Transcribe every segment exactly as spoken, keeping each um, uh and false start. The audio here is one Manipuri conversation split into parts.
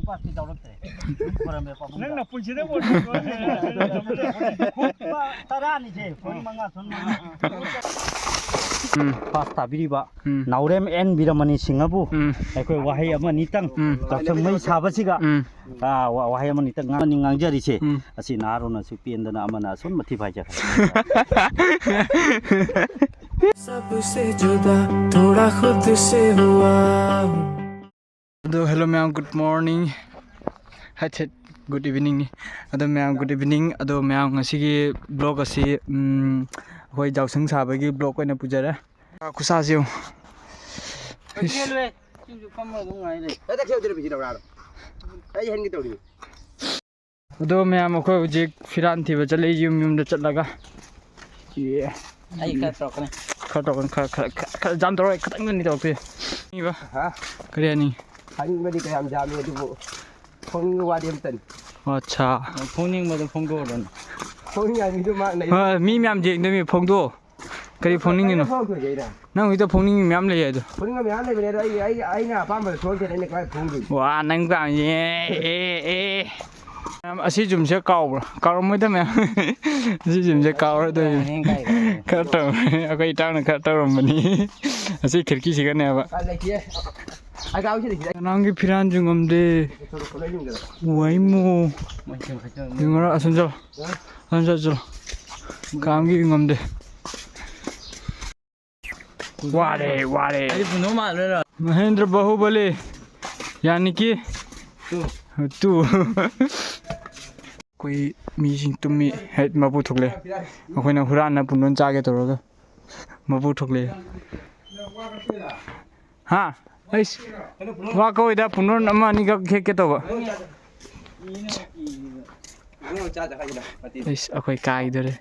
ꯄꯥꯁꯇꯤ ꯌꯥꯎꯔꯛꯇ꯭ꯔꯦ꯫ ꯈꯣꯏꯔꯝꯃꯦ ꯄꯥꯕꯨꯡꯗ꯫ ꯅꯪꯅ ꯄꯨꯟꯁꯤꯗ ꯑꯣꯏꯔꯣꯏ꯫ ꯇꯔꯥꯅꯤꯁꯦ, ꯐꯣꯟ ꯃꯉꯥ, ꯐꯣꯟ ꯃꯉꯥ꯫ ꯎꯝ꯫ ꯄꯥꯁ ꯇꯥꯕꯤꯔꯤꯕ ꯎꯝ꯫ ꯅꯥꯎꯔꯦꯝ ꯑꯦꯟ ꯕꯤꯔꯃꯅꯤ ꯁꯤꯡꯍꯕꯨ ꯎꯝ꯫ ꯑꯩꯈꯣꯏ ꯋꯥꯍꯩ ꯑꯃ ꯑꯅꯤꯇꯪ ꯎꯝ꯫ ꯌꯥꯎꯁꯪ ꯃꯩ ꯁꯥꯕꯁꯤꯒ ꯎꯝ꯫ ꯑꯥ, ꯋꯥ-, ꯋꯥꯍꯩ ꯑꯃ ꯑꯅꯤꯇꯪ ꯉꯥꯡ-, ꯉꯥꯡꯖꯔꯤꯁꯦ꯫ ꯎꯝ꯫ ꯑꯁꯤ ꯅꯍꯥꯔꯣꯟꯅꯁꯨ ꯄꯦꯟꯗꯅ ꯑꯃꯅ ꯑꯁꯨꯝ ꯃꯊꯤ ꯐꯥꯏꯖꯔꯦ꯫ सबसे जुदा थोड़ा खुद से हुआ हूँ। ꯑꯗꯣ hello ꯃꯌꯥꯝ, good morning꯫ Hut hut, good evening ꯅꯤ꯫ ꯑꯗꯣ ꯃꯌꯥꯝ, good evening꯫ ꯑꯗꯣ ꯃꯌꯥꯝ, ꯉꯁꯤꯒꯤ vlog ꯑꯁꯤ, ꯎꯝ, ꯑꯩꯈꯣꯏ ꯌꯥꯎꯁꯪ ꯁꯥꯕꯒꯤ vlog ꯑꯣꯏꯅ ꯄꯨꯖꯔꯦ꯫ ꯈꯨꯠꯁꯥꯁꯤ ꯌꯦꯡꯉꯨ꯫ ꯏꯁ꯫ ꯍꯦꯛꯇ ꯈꯦꯠꯇꯣꯏꯔꯦ, ꯄꯤꯁꯤ ꯂꯧꯔꯛꯑꯣ꯫ ꯑꯩ ꯍꯟꯒꯦ ꯇꯧꯔꯤꯅꯤ꯫ ꯑꯗꯣ ꯃꯌꯥꯝ, ꯑꯩꯈꯣꯏ ꯍꯧꯖꯤꯛ ꯐꯤꯔꯥꯟ ꯊꯤꯕ ꯆꯠꯂꯤ ꯌꯨꯝ ꯌꯨꯝꯗ ꯆꯠꯂꯒ꯫ ꯑꯦ꯫ ꯑꯩ ꯈꯔ ꯇꯧꯔꯛꯀꯅꯤ꯫ ꯈꯔ ꯇꯧꯔꯛꯀꯅꯤ, ꯈꯔ, ꯈꯔ, ꯈꯔ, ꯈꯔ ꯌꯥꯝ ꯇꯧꯔꯛꯑꯣꯏ, ꯈꯤꯇꯪꯗꯅꯤ ꯇꯧꯔꯛꯇꯣꯏꯁꯦ꯫ ꯍꯥ? ꯀꯔꯤ ꯍꯥꯏꯅꯤꯡꯉꯤ? ꯍꯥꯏꯅꯤꯡꯕꯗꯤ ꯀꯌꯥꯝ ꯌꯥꯝꯃꯤ, ꯑꯗꯨꯕꯨ ꯐꯣꯡꯅꯤꯡꯕ ꯋꯥꯗꯤ ꯑꯝꯇꯅꯤ꯫ ꯑꯣ, ꯑꯠꯁꯥ꯫ ꯐꯣꯡꯅꯤꯡꯕꯗꯣ ꯐꯣꯡꯗꯣꯛꯑꯣꯗꯅ꯫ ꯐꯣꯡꯅꯤꯡꯉꯥꯏ ꯃꯤꯗꯣ ꯃꯥ ꯂꯩ꯫ ꯍꯣꯏ, ꯃꯤ ꯃꯌꯥꯝ ꯌꯦꯡꯗꯣꯏꯃꯤ, ꯐꯣꯡꯗꯣꯛꯑꯣ꯫ ꯀꯔꯤ ꯐꯣꯡꯅꯤꯡꯉꯤꯅꯣ? ꯐꯣꯡꯗꯣꯛꯑꯣ ꯑꯩꯅ꯫ ꯅꯪ ꯍꯧꯖꯤꯛꯇ ꯐꯣꯡꯅꯤꯡꯉꯤ ꯃꯌꯥꯝ ꯂꯩ ꯍꯥꯏꯗꯣ꯫ ꯐꯣꯡꯅꯤꯡꯕ ꯃꯌꯥꯝ ꯂꯩꯕꯅꯦ, ꯑꯗꯣ ꯑꯩ, ꯑꯩ, ꯑꯩꯅ ꯑꯄꯥꯝꯕꯗ ꯊꯣꯛꯍꯟꯗꯦ, ꯑꯩꯅ ꯀꯃꯥꯏꯅ ꯐꯣꯡꯗꯣꯏꯅꯣ? ꯋꯥ, ꯅꯪ ꯄꯥꯝꯃꯤ, ꯑꯦ, ꯑꯦ, ꯑꯦ꯫ ꯃꯌꯥꯝ, ꯑꯁꯤ ꯖꯨꯝꯁꯦ ꯀꯥꯎꯕ꯭ꯔꯥ? ꯀꯥꯎꯔꯝꯃꯣꯏꯗ ꯃꯌꯥꯝ꯫ ꯑꯁꯤ ꯖꯨꯝꯁꯦ ꯀꯥꯎꯔꯗꯣꯏꯅꯤ꯫ ꯈꯔ ꯇꯧꯔꯦ꯫ ꯑꯩꯈꯣꯏ ꯏꯇꯥꯎꯅ ꯈꯔ ꯇꯧꯔꯝꯕꯅꯤ꯫ ꯑꯁꯤ ꯈꯤꯔꯀꯤꯁꯤꯒꯅꯦꯕ꯫ ꯅꯅꯥꯎꯒꯤ ꯐꯤꯔꯥꯟꯁꯨ ꯉꯝꯗꯦ꯫ ꯋꯥꯏꯃꯣ꯫ ꯌꯦꯡꯉꯨꯔꯣ, ꯑꯁꯣꯝ ꯆꯠꯂꯣ꯫ ꯑꯁꯣꯝ ꯆꯠꯂꯣ, ꯆꯠꯂꯣ꯫ ꯀꯥꯝꯒꯤ ꯉꯝꯗꯦ꯫ ꯋꯥꯔꯦ, ꯋꯥꯔꯦ꯫ ꯑꯩ ꯄꯨꯅꯣ ꯃꯥꯜꯂꯣꯏꯔꯣ? ꯃꯍꯦꯟꯗ꯭ꯔ ꯕꯥꯍꯨꯕꯂꯤ, ꯌꯥꯅꯤ ꯀꯤ꯫ ꯇꯨ꯫ ꯇꯨ꯫ ꯑꯩꯈꯣꯏ ꯃꯤꯁꯤꯡ ꯇꯨꯝꯃꯤ꯫ ꯍꯦꯠ, ꯃꯄꯨ ꯊꯣꯛꯂꯦ꯫ ꯑꯩꯈꯣꯏꯅ ꯍꯨꯔꯥꯟꯅ ꯄꯨꯡꯗꯣꯟ ꯆꯥꯒꯦ ꯇꯧꯔꯒ ꯃꯄꯨ ꯊꯣꯛꯂꯦ꯫ ꯍꯥ? ꯑꯩꯁ, ꯋꯥ ꯀꯧꯏꯗ, ꯄꯨꯡꯗꯣꯟ ꯑꯃ ꯑꯅꯤꯈꯛ ꯍꯦꯛꯀꯦ ꯇꯧꯕ꯫ ꯑꯩꯁ, ꯑꯩꯈꯣꯏ ꯀꯥꯏꯗꯣꯔꯦ꯫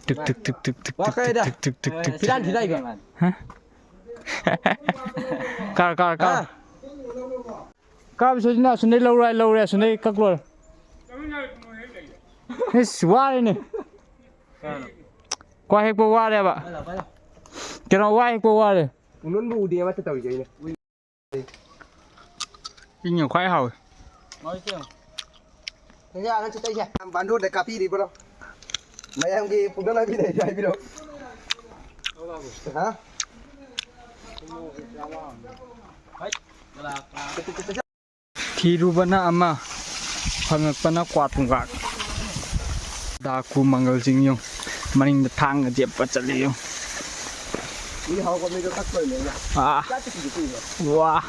ꯇꯨꯛ, ꯇꯨꯛ, ꯇꯨꯛ, ꯇꯨꯛ, ꯇꯨꯛ, ꯋꯥ ꯇꯨꯛ, ꯀꯥꯏꯗ? ꯇꯨꯛ, ꯇꯨꯛ, ꯇꯨꯛ, ꯇꯨꯛ, ꯇꯨꯛ꯫ ꯐꯤꯔꯥꯟ ꯊꯤꯗꯥꯏꯕ? ꯍꯥ? Car, car, car. ꯍꯥ? ꯀꯥꯕ ꯁꯣꯏꯗꯅ ꯑꯁꯣꯝꯗꯩ ꯂꯧꯔꯣ ꯍꯥꯏ, ꯂꯧꯔꯦ, ꯑꯁꯣꯝꯗꯩ ꯀꯛꯂꯣꯏ꯫ ꯏꯁ, ꯋꯥꯔꯦꯅꯦ꯫ ꯀ꯭ꯋꯥ ꯍꯦꯛꯄ ꯋꯥꯔꯦꯕ꯫ ꯀꯩꯅꯣ, ꯋꯥ ꯍꯦꯛꯄ ꯋꯥꯔꯦ꯫ ꯄꯨꯡꯗꯣꯟꯕꯨ ꯎꯗꯦ ꯑꯃꯠꯇ ꯇꯧꯔꯤꯁꯦ ꯑꯩꯅ꯫ ꯏꯪꯉꯦ ꯈ꯭ꯋꯥꯏ ꯍꯥꯎꯋꯦ꯫ ꯃꯣꯏꯁꯦ꯫ ꯁꯦ, ꯁꯦ, ꯑꯉꯥꯡ ꯆꯠꯇꯣꯏꯁꯦ꯫ ꯕꯥꯟꯗꯣꯟꯗ ꯀꯥꯞꯄꯤꯔꯤꯕ꯭ꯔꯣ? ꯃꯌꯥꯝꯒꯤ ꯄꯨꯛꯅ ꯂꯥꯕꯤꯗ ꯍꯥꯏꯕꯤꯔꯣ꯫ ꯍꯥ? ꯊꯤꯔꯨꯕꯅ ꯑꯃ, ꯐꯪꯉꯛꯄꯅ ꯀ꯭ꯋꯥ ꯇꯨꯡꯒꯥꯛ꯫ ꯗꯥꯀꯨ ꯃꯪꯒꯜꯁꯤꯡ ꯌꯦꯡꯉꯨ꯫ ꯃꯅꯤꯡꯗ ꯊꯥꯡꯒ ꯌꯦꯞꯄ ꯆꯠꯂꯤ ꯌꯦꯡꯉꯨ꯫ ꯃꯤ ꯍꯥꯎꯕ ꯃꯤꯗꯣ ꯀꯛꯇꯣꯏꯅꯦ ꯑꯩꯅ꯫ ꯑꯥ꯫ ꯆꯥꯛꯇꯤ ꯄꯤꯗꯤ ꯄꯤꯕ꯭ꯔꯣ? ꯋꯥ꯫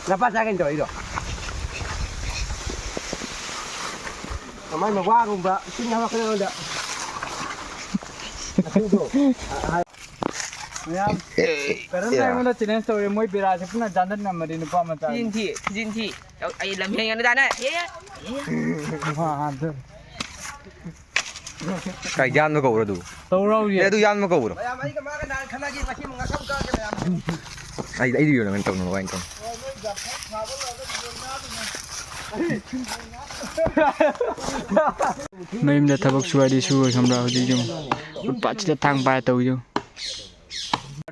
ꯂꯄꯥ ꯆꯥꯒꯦꯅ ꯇꯧꯔꯤꯗꯣ꯫ ꯀꯃꯥꯏꯅ ꯋꯥꯒꯨꯝꯕ ꯏꯁꯤꯡ ꯌꯥꯝꯃꯛꯀꯅꯤ ꯑꯩꯉꯣꯟꯗ꯫ ꯑꯗꯨꯗꯣ꯫ ꯃꯌꯥꯝ ꯀꯔꯝꯅ ꯑꯩꯉꯣꯟꯗ ꯆꯦꯂꯦꯟꯖ ꯇꯧꯔꯦ, ꯃꯣꯏ ꯕꯦꯔꯥꯁꯦ ꯄꯨꯟꯅ ꯖꯥꯟꯗꯠ ꯅꯝꯃꯗꯤ ꯅꯨꯄꯥ ꯃꯆꯥ꯫ ꯊꯤꯖꯤꯟ ꯊꯤ, ꯊꯤꯖꯤꯟ ꯊꯤ꯫ ꯑꯩ ꯂꯝꯍꯦꯟꯒꯅꯨ ꯗꯥꯅ꯫ ꯍꯦ, ꯍꯦ꯫ ꯀꯥꯏ ꯌꯥꯟꯕ ꯀꯧꯕ꯭ꯔꯣ ꯑꯗꯨ? ꯇꯧꯔꯥꯎꯔꯤ꯫ ꯑꯦ, ꯑꯗꯨ ꯌꯥꯟꯕ ꯀꯧꯕ꯭ꯔꯣ? ꯃꯌꯥꯝ ꯑꯩꯒ ꯃꯥꯒ ꯅꯍꯥꯟ ꯈꯠꯅꯈꯤ, ꯉꯁꯤ ꯑꯃꯨꯛ ꯉꯥꯛꯁꯝ ꯀꯥꯒꯦ ꯃꯌꯥꯝ꯫ ꯑꯩ, ꯑꯩꯗꯤ ꯌꯣꯟꯅꯕ ꯇꯧꯅꯕ ꯍꯥꯏꯅ ꯇꯧꯅꯤ꯫ ꯃꯌꯨꯝꯗ ꯊꯕꯛ ꯁꯨ ꯍꯥꯏꯗꯤ ꯁꯨꯔꯣꯏ ꯈꯪꯕ꯭ꯔꯥ? ꯍꯧꯖꯤꯛ ꯌꯦꯡꯉꯨ, ꯐꯨꯠꯄꯥꯠꯁꯤꯗ ꯊꯥꯡ ꯄꯥꯏꯔ ꯇꯧꯔꯤ ꯌꯦꯡꯉꯨ꯫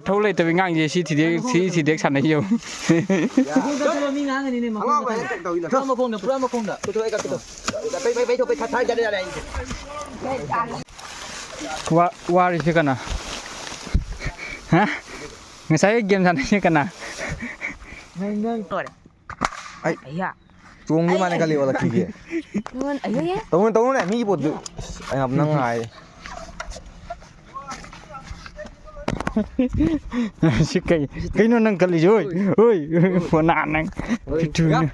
ꯊꯧ ꯂꯩꯇꯕ ꯉꯥꯡꯁꯦ ꯁꯤ ꯊꯤꯗꯦꯛ, ꯁꯤ ꯊꯤꯗꯦꯛ ꯁꯥꯟꯅꯩ ꯌꯦꯡꯉꯨ꯫ ꯃꯈꯣꯡꯗ ꯆꯠꯂꯣ, ꯃꯤ ꯉꯥꯡꯒꯅꯤꯅꯦ, ꯃꯈꯣꯡꯗ ꯑꯉꯥꯎꯕ ꯆꯠꯂꯣ꯫ ꯍꯦꯛ ꯇꯧꯏꯅ꯫ ꯄꯨꯔꯥ ꯃꯈꯣꯡꯗ, ꯄꯨꯔꯥ ꯃꯈꯣꯡꯗ꯫ ꯄꯨꯊꯣꯛꯑꯦ, ꯀꯛꯄꯗꯣ꯫ ꯄꯩ, ꯄꯩ, ꯄꯩ, ꯊꯣꯛ, ꯄꯩ, ꯊꯥ, ꯊꯥ, ꯌꯥꯔꯦ, ꯌꯥꯔꯦ, ꯑꯩ꯫ ꯋꯥ-, ꯋꯥꯔꯤꯁꯦ ꯀꯅꯥ? ꯍꯥ? ꯉꯁꯥꯏ ꯒꯦꯝ ꯁꯥꯟꯅꯩꯁꯦ ꯀꯅꯥ? ꯅꯪ, ꯅꯪ꯫ ꯂꯣꯏꯔꯦ꯫ ꯑꯩ ꯑꯌꯥ꯫ ꯆꯣꯡꯗꯤ ꯃꯥꯅ ꯀꯜꯂꯤ ꯑꯣꯜꯂꯛꯈꯤꯒꯦ꯫ ꯅꯉꯣꯟ-, ꯑꯌꯥ, ꯑꯌꯥ꯫ ꯇꯧꯅꯨ, ꯇꯧꯅꯨꯅꯦ, ꯃꯤꯒꯤ ꯄꯣꯠꯇꯨ꯫ ꯑꯁ, ꯑꯩ ꯌꯥꯝ ꯅꯪ ꯉꯥꯏ꯫ ꯁꯤ ꯀꯩ-, ꯀꯩꯅꯣ ꯅꯪ ꯀꯜꯂꯤꯁꯦ? ꯍꯣꯏ, ꯍꯣꯏ, ꯐꯣꯅꯥ ꯅꯪ꯫ ꯍꯣꯏ꯫ ꯄꯤꯇ꯭ꯔꯨꯅ꯫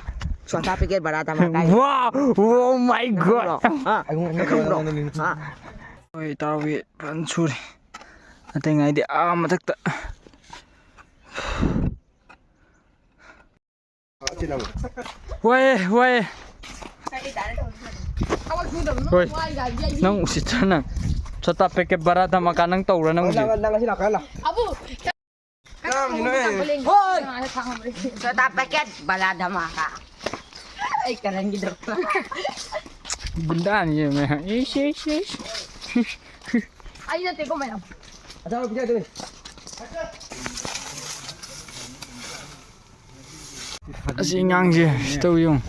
ꯁꯣꯇꯥ ꯄꯦꯀꯦꯠ ꯕꯔꯥ ꯙꯃꯥꯀꯥ꯫ Wow, oh my God꯫ ꯈꯪꯕ꯭ꯔꯣ? ꯍꯥ? ꯑꯩꯉꯣꯟꯗ ꯈꯪꯕ꯭ꯔꯣ? ꯍꯥ? ꯍꯣꯏ, ꯏꯇꯥꯎꯒꯤ ꯐꯖꯅ ꯁꯨꯔꯤ꯫ ꯑꯇꯩ ꯉꯥꯏꯗꯤ ꯑꯥ ꯃꯊꯛꯇ꯫ ꯋꯥꯏꯌꯦ, ꯋꯥꯏꯌꯦ꯫ ꯍꯣꯏ꯫ ꯅꯪ ꯎꯁꯤꯠꯇ꯭ꯔꯥ ꯅꯪ? ꯁꯣꯇꯥ ꯄꯦꯀꯦꯠ ꯕꯔꯥ ꯙꯃꯥꯀꯥ ꯅꯪ ꯇꯧꯔ ꯅꯪ ꯍꯧꯖꯤꯛ? ꯅꯪ ꯉꯁꯤ ꯂꯥꯛꯀꯥꯟꯗ꯫ ꯑꯕꯨ! ꯀꯅꯥꯅꯣ ꯑꯩ? ꯍꯣꯏ! ꯁꯣꯇꯥ ꯄꯦꯀꯦꯠ ꯕꯔꯥ ꯙꯃꯥꯀꯥ꯫ ꯑꯩ ꯀꯔꯟꯒꯤꯗꯣ꯫ ꯒꯨꯟꯗꯥꯅꯤ ꯃꯌꯥꯝ꯫ ꯏꯁ, ꯏꯁ, ꯏꯁ꯫ ꯑꯩ ꯅꯠꯇꯦꯀꯣ ꯃꯌꯥꯝ꯫ ꯑꯆꯥꯄꯣꯠ ꯄꯤꯖꯗꯣꯏꯅꯤ꯫ ꯑꯁꯤ ꯑꯉꯥꯡꯁꯦ ꯁꯤ ꯇꯧ ꯌꯦꯡꯉꯨ꯫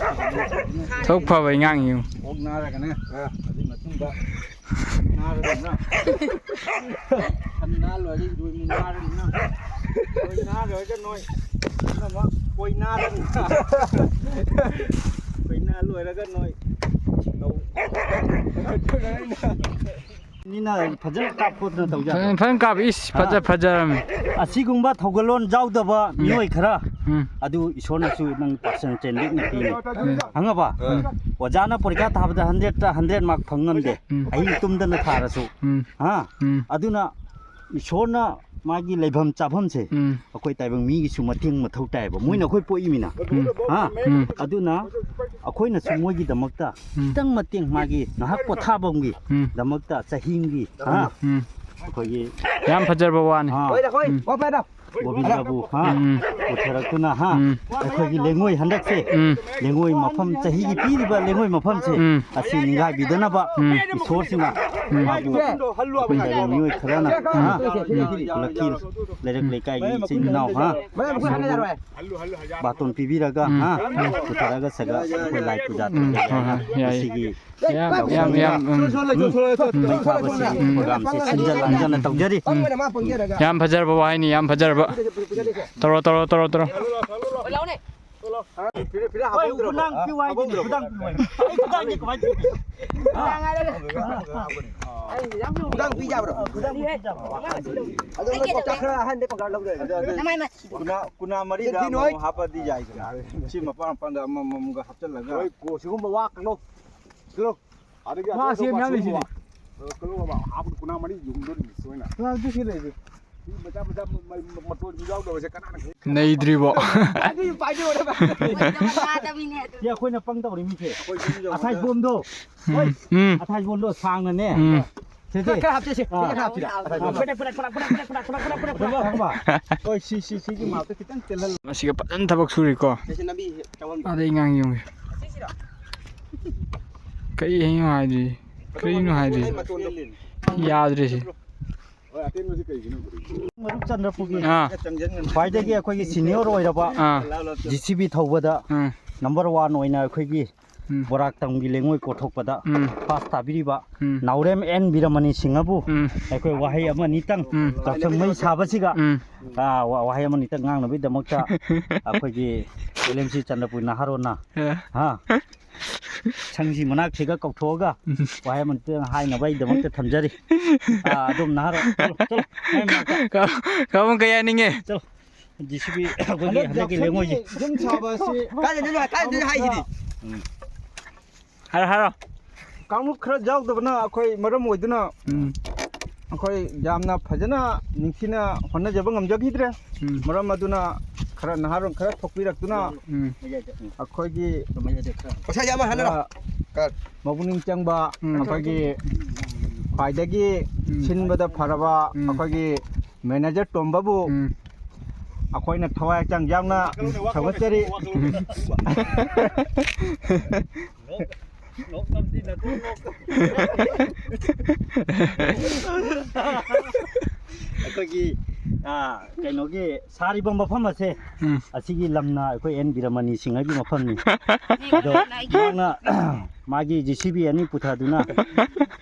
ꯊꯕꯛ ꯐꯕ ꯑꯉꯥꯡ ꯌꯦꯡꯉꯨ꯫ ꯑꯣꯛ ꯅꯥꯔꯒꯅꯦ, ꯑꯗꯨꯒꯤ ꯃꯇꯨꯡꯗ ꯅꯥꯔꯒꯅ ꯁꯟ ꯅꯥ ꯂꯣꯏꯔꯒ ꯏꯔꯣꯏ ꯅꯥꯔꯒꯅ ꯏꯔꯣꯏ ꯅꯥ ꯂꯣꯏꯔꯒ ꯅꯣꯏ ꯄꯨꯝꯅꯃꯛ ꯀꯣꯏ ꯅꯥꯔꯒꯅ ꯀꯣꯏ ꯅꯥ ꯂꯣꯏꯔꯒ ꯅꯣꯏ ꯂꯧ꯫ ꯃꯤꯅ ꯐꯖꯅ ꯀꯥꯞ ꯈꯣꯠꯇꯅ ꯇꯧꯖꯥꯠꯂꯣ? ꯐꯖꯅ, ꯐꯖꯅ ꯀꯥꯞꯄꯤ꯫ ꯏꯁ, ꯐꯖ-, ꯍꯥ? ꯐꯖꯔꯝꯃꯤ꯫ ꯑꯁꯤꯒꯨꯝꯕ ꯊꯧꯒꯜꯂꯣꯟ ꯌꯥꯎꯗꯕ ꯎꯝ꯫ ꯃꯤꯑꯣꯏ ꯈꯔ ꯎꯝ꯫ ꯑꯗꯨ ꯏꯁꯣꯔꯅꯁꯨ ꯅꯪ ꯄꯥꯁꯟ ꯆꯦꯟꯕꯤꯛꯅ ꯄꯤꯅꯤ꯫ ꯎꯝ꯫ ꯈꯪꯉꯕ? ꯎꯝ꯫ ꯑꯣꯖꯥꯅ ꯄꯔꯤꯈꯥ ꯊꯥꯕꯗ ꯍꯟꯗ꯭ꯔꯦꯠꯇ ꯍꯟꯗ꯭ꯔꯦꯠ ꯃꯥꯔꯛ ꯐꯪ ꯉꯝꯗꯦ꯫ ꯎꯝ꯫ ꯑꯍꯤꯡ ꯇꯨꯝꯗꯅ ꯊꯥꯔꯁꯨ꯫ ꯎꯝ꯫ ꯍꯥ? ꯎꯝ꯫ ꯑꯗꯨꯅ ꯏꯁꯣꯔꯅ ꯃꯥꯒꯤ ꯂꯩꯐꯝ ꯆꯥꯐꯝꯁꯦ ꯎꯝ꯫ ꯑꯩꯈꯣꯏ ꯇꯥꯏꯕꯪ ꯃꯤꯒꯤꯁꯨ ꯃꯇꯦꯡ ꯃꯊꯧ ꯇꯥꯏꯌꯦꯕ꯫ ꯃꯣꯏꯅ ꯑꯩꯈꯣꯏ ꯄꯣꯛꯏꯃꯤꯅ꯫ ꯎꯝ꯫ ꯍꯥ? ꯎꯝ꯫ ꯑꯗꯨꯅ ꯑꯩꯈꯣꯏꯅꯁꯨ ꯃꯣꯏꯒꯤꯗꯃꯛꯇ ꯎꯝ꯫ ꯈꯤꯇꯪ ꯃꯇꯦꯡ, ꯃꯥꯒꯤ ꯉꯥꯏꯍꯥꯛ ꯄꯣꯊꯥꯐꯝꯒꯤ ꯎꯝ꯫ ꯗꯃꯛꯇ ꯆꯍꯤ ꯑꯃꯒꯤ, ꯍꯥ? ꯎꯝ꯫ ꯑꯩꯈꯣꯏꯒꯤ ꯌꯥꯝ ꯐꯖꯔꯕ ꯋꯥꯅꯤ꯫ ꯍꯥ꯫ ꯎꯝ꯫ ꯒꯣꯕꯤꯟꯗꯕꯨ, ꯍꯥ? ꯎꯝ꯫ ꯄꯨꯊꯔꯛꯇꯨꯅ, ꯍꯥ? ꯎꯝ꯫ ꯑꯩꯈꯣꯏꯒꯤ ꯂꯩꯉꯣꯏ ꯍꯟꯗꯛꯁꯦ, ꯎꯝ꯫ ꯂꯩꯉꯣꯏ ꯃꯐꯝ, ꯆꯍꯤꯒꯤ ꯄꯤꯔꯤꯕ ꯂꯩꯉꯣꯏ ꯃꯐꯝꯁꯦ ꯎꯝ꯫ ꯑꯁꯤ ꯅꯤꯡꯒꯥꯏꯕꯤꯗꯅꯕ ꯎꯝ꯫ ꯏꯁꯣꯔꯁꯤꯅ ꯎꯝ꯫ ꯃꯥꯕꯨ ꯑꯩꯈꯣꯏ ꯂꯩꯕ ꯃꯤꯑꯣꯏ ꯈꯔꯅ, ꯍꯥ? ꯈꯨꯜꯂꯛꯀꯤ ꯂꯩꯔꯛ ꯂꯩꯀꯥꯏꯒꯤ ꯏꯆꯤꯟ ꯏꯅꯥꯎ, ꯍꯥ? ꯕꯥꯇꯣꯟ ꯄꯤꯕꯤꯔꯒ, ꯎꯝ꯫ ꯍꯥ? ꯄꯨꯊꯔꯒ ꯁꯒ ꯑꯩꯈꯣꯏ ꯂꯥꯏ ꯄꯨꯖꯥ ꯎꯝ, ꯇꯧꯖꯒꯦ ꯍꯣꯏ, ꯍꯥꯏꯅ ꯍꯣꯏ, ꯌꯥꯏ, ꯌꯥꯏ꯫ ꯃꯁꯤꯒꯤ ꯌꯥꯝ, ꯌꯥꯝ, ꯌꯥꯝ, ꯎꯝ꯫ ꯃꯩ ꯊꯥꯕꯁꯤꯒꯤ ꯎꯝ꯫ ꯄ꯭ꯔꯣꯒ꯭ꯔꯥꯝꯁꯦ ꯁꯤꯟꯖ ꯂꯥꯡꯖꯅ ꯇꯧꯖꯔꯤ꯫ ꯎꯝ꯫ ꯌꯥꯝ ꯐꯖꯔꯕ ꯋꯥꯍꯩꯅꯤ, ꯌꯥꯝ ꯐꯖꯔꯕ꯫ ꯇꯧꯔꯣ, ꯇꯧꯔꯣ, ꯇꯧꯔꯣ, ꯇꯧꯔꯣ꯫ ꯍꯣꯏ, ꯈꯨꯗꯥꯡ ꯄꯤꯌꯨ ꯍꯥꯏꯗꯨꯅꯦ, ꯈꯨꯗꯥꯡ ꯄꯤꯌꯨ ꯍꯥꯏ꯫ ꯑꯩ ꯈꯨꯗꯥꯡꯁꯦ ꯀꯃꯥꯏꯅ ꯄꯤꯌꯨ? ꯈꯨꯗꯥꯡ ꯄꯤ ꯌꯥꯕ꯭ꯔꯣ? ꯈꯨꯗꯥꯡ ꯄꯤ ꯌꯥꯕ꯭ꯔꯣ? ꯑꯗꯣ ꯈꯔ ꯑꯍꯟꯗꯤ ꯄꯪꯀꯥ ꯂꯧꯗꯣꯏꯅꯦ꯫ ꯀꯨꯅꯥ, ꯀꯨꯅꯥ ꯃꯔꯤꯗ ꯀꯩꯅꯣ ꯑꯃꯃꯝ ꯍꯥꯏ-, ꯍꯥꯞꯄꯗꯤ ꯌꯥꯏꯗꯅ꯫ ꯁꯤ ꯃꯄꯥꯟ ꯃꯄꯥꯟꯗ ꯑꯃꯃꯝꯒ ꯍꯥꯞꯆꯜꯂꯒ꯫ ꯍꯣꯏ, ꯀꯣ-, ꯁꯤꯒꯨꯝꯕ ꯋꯥ ꯀꯩꯅꯣ, ꯀꯩꯅꯣ꯫ ꯑꯗꯒꯤ ꯃꯥ ꯑꯇꯣꯞ ꯁꯤ ꯑꯇꯣꯞꯄ ꯃꯌꯥꯝ ꯁꯤꯒꯨꯝꯕ, ꯂꯩꯁꯤꯗꯤ꯫ ꯑ, ꯀꯩꯅꯣ ꯑꯃ ꯍꯥꯞꯄꯗ ꯀꯨꯅꯥ ꯃꯔꯤ ꯌꯨꯡꯗꯣꯔꯤꯅꯤ ꯁꯣꯏꯅ꯫ ꯑ, ꯑꯗꯨ ꯁꯤ ꯂꯩꯔꯦ꯫ ꯁꯤ ꯃꯆꯥ ꯃꯆꯥ ꯃ-, ꯃ-, ꯃꯇꯣꯟ ꯌꯥꯎꯗꯕꯁꯦ ꯀꯅꯥꯅ ꯈꯪ-, ꯅꯩꯗ꯭ꯔꯤꯕꯣ? ꯑꯗꯨ ꯄꯥꯏꯗꯤ ꯑꯣꯏꯔꯕ? ꯁꯤ ꯑꯩꯈꯣꯏꯅ ꯄꯪ ꯇꯧꯔꯤ ꯃꯤꯁꯦ꯫ ꯑꯩꯈꯣꯏ ꯌꯨꯝ ꯌꯧꯕꯗ ꯑꯊꯥꯏꯕꯣꯝꯗꯣ꯫ ꯎꯝ, ꯎꯝ꯫ ꯑꯊꯥꯏꯕꯣꯝꯗꯣ ꯁꯥꯡꯅꯅꯦ꯫ ꯎꯝ꯫ ꯁꯦ, ꯁꯦ꯫ ꯈꯔ ꯍꯥꯞꯁꯦ, ꯁꯦ꯫ ꯑꯥ꯫ ꯈꯔ ꯍꯥꯞꯁꯤꯔꯥ? ꯈꯪꯕ? ꯍꯣꯏ, ꯁꯤ, ꯁꯤ, ꯁꯤꯒꯤ ꯃꯥꯞꯇ ꯈꯤꯇꯪ ꯇꯦꯜꯍꯜꯂꯣ꯫ ꯃꯁꯤꯒ ꯐꯖꯅ ꯊꯕꯛ ꯁꯨꯔꯤꯀꯣ꯫ ꯁꯤꯁꯦ ꯂꯝꯕꯤ ꯆꯪꯐꯝ꯫ ꯑꯗꯩ ꯉꯥꯡ ꯌꯦꯡꯉꯨ꯫ ꯀꯩ ꯍꯥꯏꯅꯣ ꯍꯥꯏꯗꯤ? ꯀꯔꯤꯅꯣ ꯍꯥꯏꯗꯤ? ꯑꯩ ꯃꯇꯣꯟꯗꯣ꯫ ꯌꯥꯗ꯭ꯔꯦ ꯁꯤ꯫ ꯃꯔꯨꯞ ꯆꯟꯗ꯭ꯔꯄꯨꯔꯒꯤ ꯑꯥ꯫ ꯈ꯭ꯋꯥꯏꯗꯒꯤ ꯑꯩꯈꯣꯏꯒꯤ ꯁꯤꯅꯤꯌꯔ ꯑꯣꯏꯔꯕ ꯑꯥ꯫ ꯖꯤ ꯁꯤ ꯕꯤ ꯊꯧꯕꯗ ꯎꯝ꯫ ꯅꯝꯕꯔ ꯋꯥꯟ ꯑꯣꯏꯅ ꯑꯩꯈꯣꯏꯒꯤ ꯎꯝ꯫ ꯕꯣꯔꯥꯛꯇꯝꯒꯤ ꯂꯩꯉꯣꯏ ꯀꯣꯊꯣꯛꯄꯗ ꯎꯝ꯫ ꯐꯥꯁ ꯇꯥꯕꯤꯔꯤꯕ ꯎꯝ꯫ ꯅꯥꯎꯔꯦꯝ ꯑꯦꯟ ꯕꯤꯔꯃꯅꯤ ꯁꯤꯡꯍꯕꯨ ꯎꯝ꯫ ꯑꯩꯈꯣꯏ ꯋꯥꯍꯩ ꯑꯃ ꯑꯅꯤꯇꯪ ꯎꯝ꯫ ꯌꯥꯎꯁꯪ ꯃꯩ ꯁꯥꯕꯁꯤꯒ ꯎꯝ꯫ ꯑꯥ, ꯋꯥ-, ꯋꯥꯍꯩ ꯑꯃ ꯑꯅꯤꯇꯪ ꯉꯥꯡꯅꯕꯒꯤꯗꯃꯛꯇ ꯑꯩꯈꯣꯏꯒꯤ ꯑꯦꯜ ꯑꯦꯝ ꯁꯤ ꯆꯟꯗ꯭ꯔꯄꯨꯔ ꯅꯍꯥꯔꯣꯟꯅ ꯑꯦ꯫ ꯍꯥ? ꯁꯪꯁꯤ ꯃꯅꯥꯛꯁꯤꯒ ꯀꯧꯊꯣꯛꯑꯒ ꯎꯝ꯫ ꯋꯥꯍꯩ ꯑꯃꯇꯪ ꯍꯥꯏꯅꯕ ꯑꯩꯗꯃꯛꯇ ꯊꯝꯖꯔꯤ꯫ ꯑꯥ, ꯑꯗꯨꯝ ꯅꯍꯥꯔꯣꯟ, ꯆꯠꯂꯣ, ꯆꯠꯂꯣ, ꯃꯥꯏ ꯃꯅꯥꯛꯇ꯫ ꯀ-, ꯀꯃꯣꯟ ꯀꯩ ꯍꯥꯏꯅꯤꯡꯉꯦ? ꯆꯠꯂꯣ꯫ ꯖꯤ ꯁꯤ ꯕꯤ ꯑꯩꯈꯣꯏꯒꯤ ꯍꯟꯗꯛ ꯍꯟꯗꯛꯀꯤ ꯌꯥꯎꯁꯪꯒꯤ ꯂꯦꯡꯉꯣꯏꯁꯦ꯫ ꯌꯨꯝ ꯁꯥꯕ ꯑꯁꯤ ꯀꯥꯏꯗꯩꯅꯣ, ꯀꯥꯏꯗꯩꯅꯣ ꯍꯥꯏꯁꯤꯗꯤ? ꯎꯝ꯫ ꯍꯥꯏꯔꯣ, ꯍꯥꯏꯔꯣ꯫ ꯀꯥꯡꯂꯨꯞ ꯈꯔ ꯌꯥꯎꯗꯕꯅ ꯑꯩꯈꯣꯏ ꯃꯔꯝ ꯑꯣꯏꯗꯨꯅ ꯎꯝ꯫ ꯑꯩꯈꯣꯏ ꯌꯥꯝꯅ ꯐꯖꯅ ꯅꯤꯡꯊꯤꯅ ꯍꯣꯠꯅꯖꯕ ꯉꯝꯖꯈꯤꯗ꯭ꯔꯦ꯫ ꯎꯝ꯫ ꯃꯔꯝ ꯑꯗꯨꯅ ꯈꯔ ꯅꯍꯥꯔꯣꯜ ꯈꯔ ꯊꯣꯛꯄꯤꯔꯛꯇꯨꯅ ꯎꯝ꯫ ꯑꯩꯈꯣꯏꯒꯤ ꯄꯩꯁꯥꯁꯦ ꯑꯃ ꯍꯥꯟꯅꯔꯣ꯫ ꯈꯔ ꯃꯄꯨꯛꯅꯤꯡ ꯆꯪꯕ ꯎꯝ꯫ ꯑꯩꯈꯣꯏꯒꯤ ꯈ꯭ꯋꯥꯏꯗꯒꯤ ꯎꯝ꯫ ꯁꯤꯟꯕꯗ ꯐꯔꯕ ꯎꯝ꯫ ꯑꯩꯈꯣꯏꯒꯤ ꯃꯦꯅꯦꯖꯔ ꯇꯣꯝꯕꯕꯨ ꯎꯝ꯫ ꯑꯩꯈꯣꯏꯅ ꯊꯋꯥꯏ ꯍꯛꯆꯥꯡ ꯌꯥꯎꯅ ꯊꯥꯒꯠꯆꯔꯤ꯫ ꯑꯩꯈꯣꯏꯒꯤ, ꯑꯥ, ꯀꯩꯅꯣꯒꯤ ꯁꯥꯔꯤꯕ ꯃꯐꯝ ꯑꯁꯦ, ꯎꯝ꯫ ꯑꯁꯤꯒꯤ ꯂꯝꯅ ꯑꯩꯈꯣꯏ ꯑꯦꯟ ꯕꯤꯔꯃꯅꯤ ꯁꯤꯡꯍꯒꯤ ꯃꯐꯝꯅꯤ꯫ ꯑꯗꯣ ꯃꯍꯥꯛꯅ ꯃꯥꯒꯤ ꯖꯤ ꯁꯤ ꯕꯤ ꯑꯅꯤ ꯄꯨꯊꯗꯨꯅ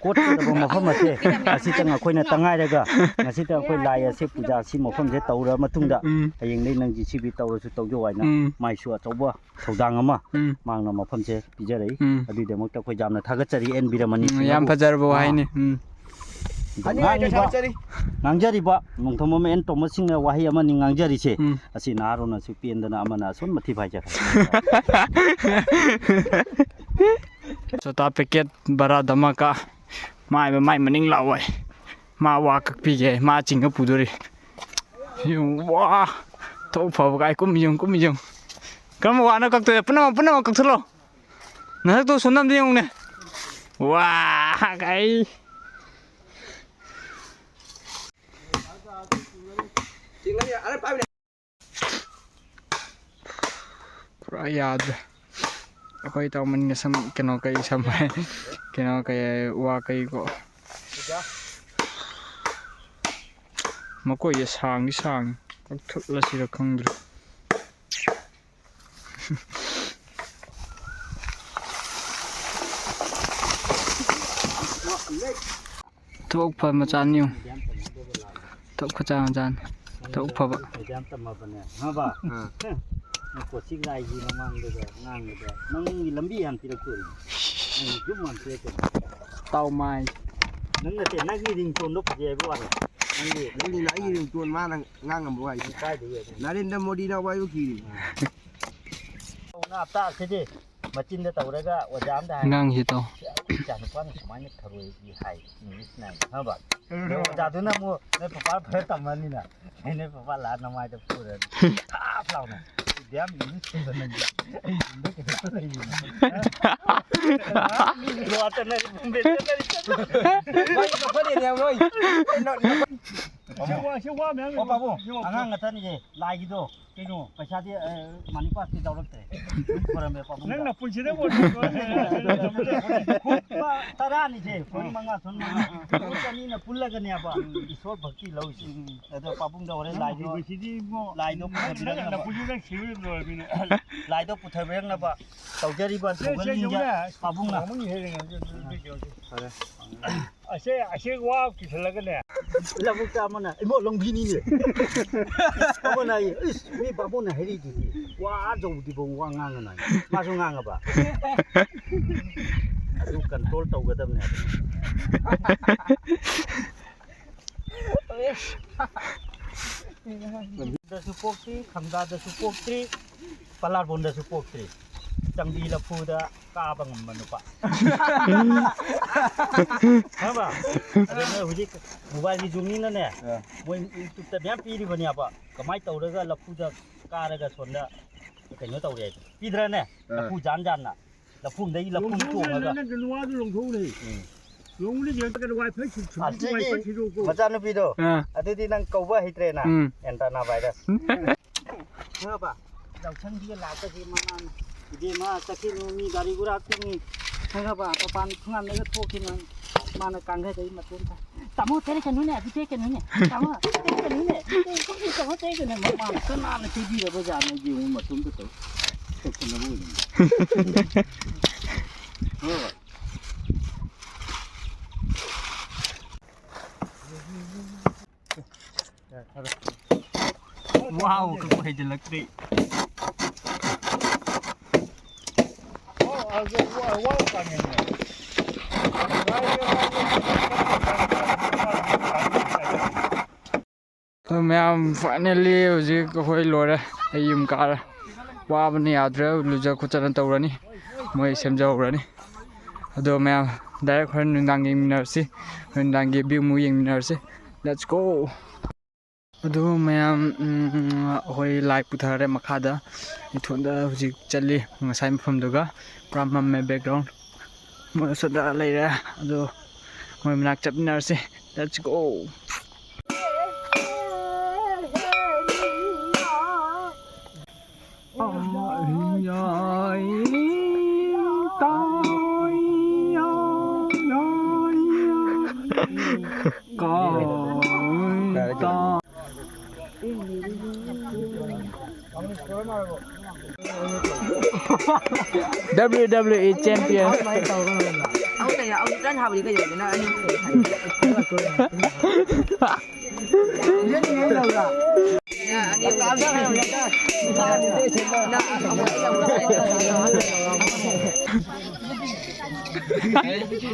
ꯀꯣꯠꯀꯗꯕ ꯃꯐꯝ ꯑꯁꯦ ꯑꯁꯤꯇꯪ ꯑꯩꯈꯣꯏꯅ ꯇꯉꯥꯏꯔꯒ ꯉꯁꯤꯇ ꯑꯩꯈꯣꯏ ꯂꯥꯏ ꯑꯁꯦ ꯄꯨꯖꯥ ꯑꯁꯤ ꯃꯐꯝꯁꯦ ꯇꯧꯔ ꯃꯇꯨꯡꯗ ꯎꯝ꯫ ꯍꯌꯦꯡꯗꯩ ꯅꯪ ꯖꯤ ꯁꯤ ꯕꯤ ꯇꯧꯔꯁꯨ ꯇꯧꯖꯧ ꯍꯥꯏꯅ ꯎꯝ꯫ ꯃꯥꯏꯁꯨ ꯑꯆꯧꯕ ꯊꯧꯗꯥꯡ ꯑꯃ ꯎꯝ꯫ ꯃꯍꯥꯛꯅ ꯃꯐꯝꯁꯦ ꯄꯤꯖꯔꯛꯏ꯫ ꯎꯝ꯫ ꯑꯗꯨꯒꯤꯗꯃꯛꯇ ꯑꯩꯈꯣꯏ ꯌꯥꯝꯅ ꯊꯥꯒꯠꯆꯔꯤ ꯑꯦꯟ ꯕꯤꯔꯃꯅꯤ ꯎꯝ, ꯁꯤꯡꯍꯕꯨ꯫ ꯌꯥꯝ ꯐꯖꯔꯕ ꯑꯥ꯫ ꯋꯥꯍꯩꯅꯤ꯫ ꯎꯝ꯫ ꯑꯗꯣ ꯑꯅꯤ ꯍꯥꯏꯗꯣ ꯉꯥꯡꯉꯤꯕ, ꯊꯥꯒꯠꯆꯔꯤ꯫ ꯉꯥꯡꯖꯔꯤꯕ ꯅꯣꯡꯊꯣꯝꯕꯝ ꯑꯦꯟ ꯇꯣꯃꯁ ꯁꯤꯡꯅ ꯋꯥꯍꯩ ꯑꯃꯅꯤ ꯉꯥꯡꯖꯔꯤꯁꯦ꯫ ꯎꯝ꯫ ꯑꯁꯤ ꯅꯍꯥꯔꯣꯜꯅꯁꯨ ꯄꯦꯟꯗꯅ ꯑꯃꯅ ꯑꯁꯨꯝ ꯃꯊꯤ ꯐꯥꯏꯖꯔꯦ꯫ ꯆꯣꯇꯥ ꯄꯦꯀꯦꯠ ꯕꯔꯥ ꯙꯃꯥꯀꯥ꯫ ꯃꯥꯏꯕ ꯃꯥꯏ ꯃꯅꯤꯡ ꯂꯥꯛꯑꯣꯏ꯫ ꯃꯥ ꯋꯥ ꯀꯛꯄꯤꯒꯦ꯫ ꯃꯥ ꯆꯤꯡꯉ ꯄꯨꯗꯣꯔꯤ꯫ ꯌꯦꯡꯉꯨ, ꯋꯥ! ꯊꯧ ꯐꯕ ꯀꯥꯏ ꯀꯨꯝꯃꯤ ꯌꯦꯡꯉꯨ, ꯀꯨꯝꯃꯤ ꯌꯦꯡꯉꯨ꯫ ꯀꯔꯝꯕ ꯋꯥꯅꯣ ꯀꯛꯇꯣꯏꯁꯦ? ꯄꯨꯝꯅꯃꯛ, ꯄꯨꯝꯅꯃꯛ ꯀꯛꯊꯠꯂꯣ꯫ ꯅꯁꯛꯇꯣ ꯁꯣꯝꯗ ꯑꯝꯇ ꯌꯦꯡꯉꯨꯅꯦ꯫ ꯋꯥ! ꯀꯥꯏ꯫ ꯄꯨꯔꯥ ꯌꯥꯗ꯭ꯔꯦ꯫ ꯑꯩꯈꯣꯏ ꯇꯥꯎꯃꯟꯒ ꯁꯝ, ꯀꯩꯅꯣ ꯀꯩ ꯁꯝ ꯍꯥꯏ꯫ ꯀꯩꯅꯣ ꯀꯩ ꯍꯥꯏ, ꯋꯥ ꯀꯩꯀꯣ꯫ ꯃꯀꯣꯏꯁꯦ ꯁꯥꯡꯗꯤ ꯁꯥꯡꯉꯤ꯫ ꯀꯛꯊꯠꯂꯁꯤꯔ ꯈꯪꯗ꯭ꯔꯦ꯫ ꯊꯕꯛ ꯐꯕ ꯃꯆꯥꯅꯤ ꯌꯦꯡꯉꯨ꯫ ꯊꯕꯛ ꯈꯨꯆꯥ ꯃꯆꯥꯅꯤ꯫ ꯊꯕꯛ ꯐꯕ꯫ ꯑꯦꯛꯖꯥꯝ ꯇꯝꯃꯕꯅꯦ, ꯈꯪꯉꯕ? ꯑꯥ꯫ ꯅꯪ ꯀꯣꯆꯤꯡ ꯂꯥꯏꯒꯤ ꯃꯃꯥꯡꯗꯒ ꯉꯥꯡꯕꯗ ꯅꯪꯒꯤ ꯂꯝꯕꯤ ꯌꯥꯝ ꯄꯤꯔꯛꯇꯣꯔꯤꯅꯤ꯫ ꯅꯪꯒꯤ ꯌꯨꯝ ꯌꯥꯝ ꯄꯤꯔꯛꯇꯣꯔꯤꯅꯤ꯫ ꯇꯥꯎ ꯃꯥꯏ꯫ ꯅꯪ ꯅꯠꯇꯦ, ꯅꯪꯒꯤ ringtone ꯗꯣ ꯐꯖꯩ ꯍꯥꯏꯕ ꯋꯥꯅꯤ꯫ ꯅꯪꯒꯤ ꯑꯗꯨꯅꯤꯅ ꯑꯩꯒꯤ ringtone ꯃꯥꯅ ꯉꯥꯡꯉꯝꯕ ꯋꯥꯍꯩꯁꯦ꯫ ꯀꯥꯏꯗꯒꯤ ꯑꯗꯨ? ꯅꯔꯦꯟꯗ꯭ꯔ ꯃꯣꯗꯤꯅ ꯋꯥꯏꯕ ꯀꯤꯔꯤ꯫ ꯍꯞꯇꯥ ꯑꯁꯤꯗꯤ ꯃꯆꯤꯟꯗ ꯇꯧꯔꯒ ꯑꯣꯖꯥ ꯑꯝꯗ ꯍꯥꯏ꯫ ꯑꯉꯥꯡꯁꯤ ꯇꯧ꯫ ꯑꯩꯈꯣꯏ ꯏꯆꯥ ꯅꯨꯄꯥꯅ ꯁꯨꯃꯥꯏꯅ ꯊꯔꯣꯏꯒꯤ ꯍꯥꯏ, English ꯅꯥꯏꯅ, ꯈꯪꯉꯕ? ꯑꯗꯣ ꯑꯣꯖꯥꯗꯨꯅ ꯑꯃꯨꯛ ꯅꯣꯏ ꯄꯄꯥ ꯐꯔ ꯇꯝꯃꯅꯤꯅ, ꯑꯩ ꯅꯣꯏ ꯄꯄꯥ ꯂꯥꯛꯑ ꯅꯃꯥꯏꯗ ꯐꯨꯔꯅꯤ꯫ ꯊꯥꯞ ꯂꯥꯎꯅ꯫ Damn English ꯅꯪꯗꯤ꯫ ꯑꯩ ꯌꯨꯝꯗ ꯀꯩꯗꯧꯕ ꯂꯩꯔꯤꯅꯣ? ꯒꯣꯋꯥ ꯆꯠꯅꯔꯤ, ꯕꯣꯝꯕꯦ ꯆꯠꯅꯔꯤ, ꯆꯠꯅꯔꯤ꯫ ꯃꯣꯏ ꯅꯣꯛꯐꯗꯦꯅꯦ, ꯃꯣꯏ꯫ ꯅꯣꯛ-, ꯅꯣꯛ-, ꯁꯤ ꯋꯥ-, ꯁꯤ ꯋꯥ ꯃꯌꯥꯝ ꯑꯣ, ꯄꯥꯕꯨꯡ, ꯁꯤ ꯋꯥ-, ꯑꯉꯥꯡ ꯉꯥꯛꯇꯅꯤꯁꯦ, ꯂꯥꯏꯒꯤꯗꯣ꯫ ꯀꯩꯅꯣ? ꯄꯩꯁꯥꯗꯤ, ꯑ, ꯃꯅꯤ ꯄꯥꯁꯇꯤ ꯌꯥꯎꯔꯛꯇ꯭ꯔꯦ꯫ ꯈꯨꯔꯝꯃꯦ ꯄꯥꯕꯨꯡꯗ꯫ ꯅꯪ ꯅꯄꯨꯟꯁꯤꯗ ꯑꯣꯏꯔꯁꯨ ꯈꯨꯠ ꯇꯔꯥꯅꯤꯁꯦ, ꯐꯨꯟ ꯃꯉꯥ, ꯐꯨꯟ ꯃꯉꯥ꯫ ꯐꯨꯟ ꯑꯅꯤꯅ ꯄꯨꯜꯂꯒꯅꯦꯕ, ꯏꯁꯣꯔ ꯚꯛꯇꯤ ꯂꯧꯔꯤꯁꯦ꯫ ꯎꯝ꯫ ꯑꯗꯣ ꯄꯥꯕꯨꯡꯗ ꯍꯣꯔꯦꯟ ꯂꯥꯏꯗꯣ, ꯅꯪ ꯁꯤꯗꯤ ꯏꯕꯣ, ꯂꯥꯏꯗꯣ ꯅꯪ, ꯅꯪ ꯄꯨꯊꯕꯤꯔꯛꯅꯕ꯫ ꯅꯄꯨꯟꯁꯤ ꯅꯪ ꯁꯤꯕ ꯂꯣꯏꯔꯕꯅꯤꯅ꯫ ꯂꯥꯏꯗꯣ ꯄꯨꯊꯕꯤꯔꯛꯅꯕ ꯇꯧꯖꯔꯤꯕ ꯁꯦ, ꯁꯦ, ꯊꯧꯒꯜꯁꯤꯡꯁꯦ ꯌꯧꯅ꯫ ꯄꯥꯕꯨꯡꯅ꯫ ꯄꯥꯕꯨꯡ ꯍꯦꯛ ꯌꯦꯡꯉꯒꯦ, ꯑꯗꯨꯗꯤ ꯌꯧꯁꯤ꯫ ꯐꯔꯦ꯫ ꯑꯁꯦ, ꯑꯁꯦ ꯋꯥ ꯀꯤꯁꯜꯂꯒꯅꯦ꯫ ꯂꯧꯕꯨꯛꯇ ꯑꯃꯅ, ꯏꯕꯣ, ꯂꯣꯡꯕꯤꯅꯤꯅꯦ꯫ ꯑꯃꯅ ꯍꯥꯏꯌꯦ, "ꯏꯁ, ꯃꯤ ꯕꯥꯃꯣꯟꯅ ꯍꯥꯏꯔꯤꯗꯨꯗꯤ, ꯋꯥ ꯑꯥ ꯌꯧꯕꯗꯤꯕꯣ ꯋꯥ ꯉꯥꯡꯉꯅ ꯍꯥꯏ꯫" ꯃꯥꯁꯨ ꯉꯥꯡꯉꯕ꯫ ꯑꯗꯨ control ꯇꯧꯒꯗꯕꯅꯦ꯫ ꯗꯁꯨ ꯄꯣꯛꯇ꯭ꯔꯤ, ꯈꯝꯗꯥꯗꯁꯨ ꯄꯣꯛꯇ꯭ꯔꯤ, ꯄꯂꯥꯔꯕꯣꯟꯗꯁꯨ ꯄꯣꯛꯇ꯭ꯔꯤ꯫ ꯆꯪꯕꯤ ꯂꯐꯨꯗ ꯀꯥꯕ ꯉꯝꯕ ꯅꯨꯄꯥ꯫ ꯈꯪꯉꯕ? ꯑꯗꯨ ꯅꯣꯏ ꯍꯧꯖꯤꯛ mobile ꯒꯤ ꯖꯨꯒꯅꯤꯅꯅꯦ, ꯑ꯫ ꯃꯣꯏ YouTube ꯇ ꯃꯌꯥꯝ ꯄꯤꯔꯤꯕꯅꯦꯕ꯫ ꯀꯃꯥꯏꯅ ꯇꯧꯔꯒ ꯂꯐꯨꯗ ꯀꯥꯔꯒ ꯁꯣꯝꯗ ꯀꯩꯅꯣ ꯇꯧꯔꯦ ꯍꯥꯏꯗꯣ꯫ ꯄꯤꯗ꯭ꯔꯅꯦ? ꯑ꯫ ꯂꯐꯨ ꯖꯥꯟ ꯖꯥꯟꯅ꯫ ꯂꯐꯨꯗꯩ ꯂꯐꯨ ꯂꯣꯡꯊꯣꯛꯎꯅꯦ, ꯇꯣꯡꯉꯒ꯫ ꯅꯪ ꯅꯋꯥꯗꯨ ꯂꯣꯡꯊꯣꯛꯎꯅꯦ꯫ ꯎꯝ꯫ ꯂꯣꯡꯊꯣꯛꯎꯅꯦ, ꯌꯦꯡꯉꯒ ꯋꯥꯏ ꯐꯥꯏ ꯁꯤ-, ꯁꯤ-, ꯑꯁꯤꯒꯤ ꯋꯥꯏ ꯐꯥꯏ ꯁꯤꯗꯣꯛꯎꯀꯣ꯫ ꯃꯆꯥꯅꯨꯄꯤꯗꯣ, ꯑꯥ꯫ ꯑꯗꯨꯗꯤ ꯅꯪ ꯀꯧꯕ ꯍꯩꯇ꯭ꯔꯦꯅ꯫ ꯎꯝ꯫ Antenna virus꯫ ꯈꯪꯉꯕ? ꯌꯥꯎꯁꯪꯁꯤꯒ ꯂꯥꯛꯄꯁꯤ ꯃꯃꯥꯅ, "ꯏꯕꯦꯝꯃ, ꯆꯠꯈꯤꯅꯨ, ꯃꯤ ꯒꯥꯔꯤ ꯒꯨꯔꯥ ꯇꯣꯡꯉꯤ꯫" ꯈꯪꯉꯕ? ꯃꯄꯥꯟ ꯊꯣꯡꯒꯥꯟꯗꯒ ꯊꯣꯛꯈꯤꯅꯨ꯫ ꯃꯥꯅ ꯀꯥꯡꯈꯗꯩ ꯃꯇꯣꯟ ꯇꯥꯏ꯫ ꯇꯥꯃꯣ ꯇꯦꯛꯀꯅꯨꯅꯦ, ꯑꯗꯨ ꯇꯦꯛꯀꯅꯨꯅꯦ꯫ ꯇꯥꯃꯣ ꯇꯦꯛꯀꯅꯨꯅꯦ, ꯇꯥꯃꯣ ꯇꯦꯛꯀꯅꯨ꯫ ꯃꯃꯥꯅ ꯀꯅꯥꯅ ꯇꯦꯛꯄꯤꯔꯕ ꯖꯥꯠꯅꯣ? ꯌꯦꯡꯉꯨ, ꯃꯇꯣꯝꯇ ꯇꯧ ꯇꯧꯁꯟꯅꯕ ꯑꯣꯏꯔꯝꯃꯤ꯫ ꯍꯣꯏ꯫ ꯋꯥꯎ ꯀꯛꯄ ꯍꯩꯖꯤꯜꯂꯛꯇ꯭ꯔꯦ꯫ ꯑꯗꯣ ꯃꯌꯥꯝ, finally ꯍꯧꯖꯤꯛ ꯑꯩꯈꯣꯏ ꯂꯣꯏꯔꯦ꯫ ꯑꯩ ꯌꯨꯝ ꯀꯥꯔꯦ꯫ ꯋꯥꯕꯅ ꯌꯥꯗ꯭ꯔꯦ꯫ ꯂꯨꯖ ꯈꯣꯠꯆꯠꯅ ꯇꯧꯔꯅꯤ꯫ ꯃꯣꯏ ꯁꯦꯝꯖꯍꯧꯔꯅꯤ꯫ ꯑꯗꯣ ꯃꯌꯥꯝ, direct ꯍꯣꯔꯦꯟ ꯅꯨꯡꯗꯥꯡ ꯌꯦꯡꯃꯤꯟꯅꯔꯁꯤ꯫ ꯍꯣꯔꯦꯟ ꯅꯨꯡꯗꯥꯡꯒꯤ view ꯑꯃꯨꯛ ꯌꯦꯡꯃꯤꯟꯅꯔꯁꯤ꯫ Let's go! ꯑꯗꯨ ꯃꯌꯥꯝ, ꯎꯝ, ꯑꯩꯈꯣꯏ ꯂꯥꯏ ꯄꯨꯊꯔꯦ ꯃꯈꯥꯗ꯫ ꯏꯊꯣꯟꯗ ꯍꯧꯖꯤꯛ ꯆꯠꯂꯤ ꯉꯁꯥꯏ ꯃꯐꯝꯗꯨꯒ꯫ ꯄꯨꯔꯥ ꯃꯝꯃꯦ background꯫ ꯃꯣꯏ ꯑꯁꯣꯝꯗ ꯂꯩꯔꯦ꯫ ꯑꯗꯨ ꯃꯣꯏ ꯃꯅꯥꯛ ꯆꯠꯃꯤꯟꯅꯔꯁꯤ꯫ Let's go! W W E champion. ꯑꯃꯨꯛ ꯀꯩꯅꯣ, ꯑꯃꯨꯛ ꯀꯟꯅ ꯍꯥꯞꯄꯗꯤ ꯀꯩꯗꯧꯗꯣꯏꯅꯣ? ꯑꯅꯤ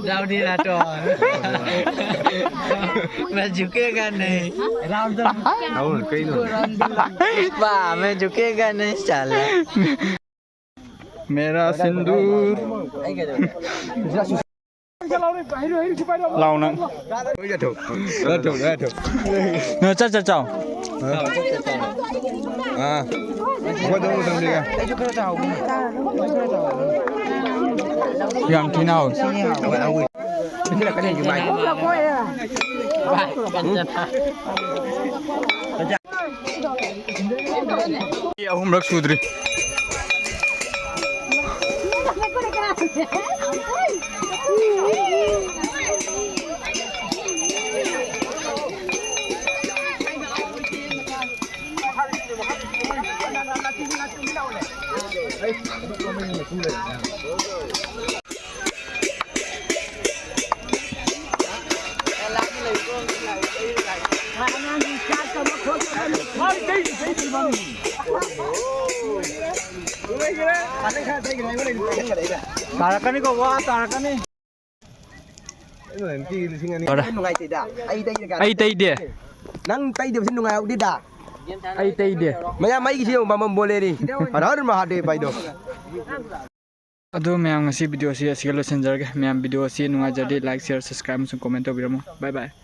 राउंड नहीं रहा तो। मैं झुकेगा नहीं। राहुल, कहीं नहीं। वाह, मैं झुकेगा नहीं साला। मेरा सिंदूर। लाओ ना। बैठो, बैठो। ना, चल, चल, चल। हाँ। वो दो, वो दो, ठीक है। ꯌꯥꯝ ꯊꯤꯅ ꯍꯥꯎꯋꯤ꯫ ꯑꯍꯨꯝꯂꯛ ꯁꯨꯗ꯭ꯔꯤ꯫ ꯇꯥꯔꯛꯀꯅꯤꯀꯣ, ꯋꯥ ꯇꯥꯔꯛꯀꯅꯤ꯫ ꯂꯣꯔꯦ꯫ ꯅꯨꯡꯉꯥꯏꯇꯦꯗ꯫ ꯑꯩ ꯇꯩꯔꯀꯥꯟꯗ ꯑꯩ ꯇꯩꯗꯦ꯫ ꯅꯪ ꯇꯩꯗꯕꯁꯤ ꯅꯨꯡꯉꯥꯏꯍꯧꯗꯦꯗ꯫ ꯑꯩ ꯇꯩꯗꯦ꯫ ꯃꯌꯥꯝ ꯑꯩꯒꯤꯁꯤ ꯌꯦꯡꯉꯨ, ꯃꯃꯝ ꯕꯣꯂꯦꯔꯤ꯫ ꯍꯔ ꯍꯔ ꯃꯍꯥꯗꯦꯕ ꯍꯥꯏꯗꯣ꯫ ꯑꯗꯨ ꯃꯌꯥꯝ, ꯉꯁꯤ video ꯑꯁꯤ ꯑꯁꯤꯒ ꯂꯣꯏꯁꯤꯟꯖꯔꯒꯦ꯫ ꯃꯌꯥꯝ, video ꯑꯁꯤ ꯅꯨꯡꯉꯥꯏꯖꯔꯗꯤ like, share, subscribe ꯑꯃꯁꯨꯡ comment ꯇꯧꯕꯤꯔꯝꯃꯨ꯫ Bye bye꯫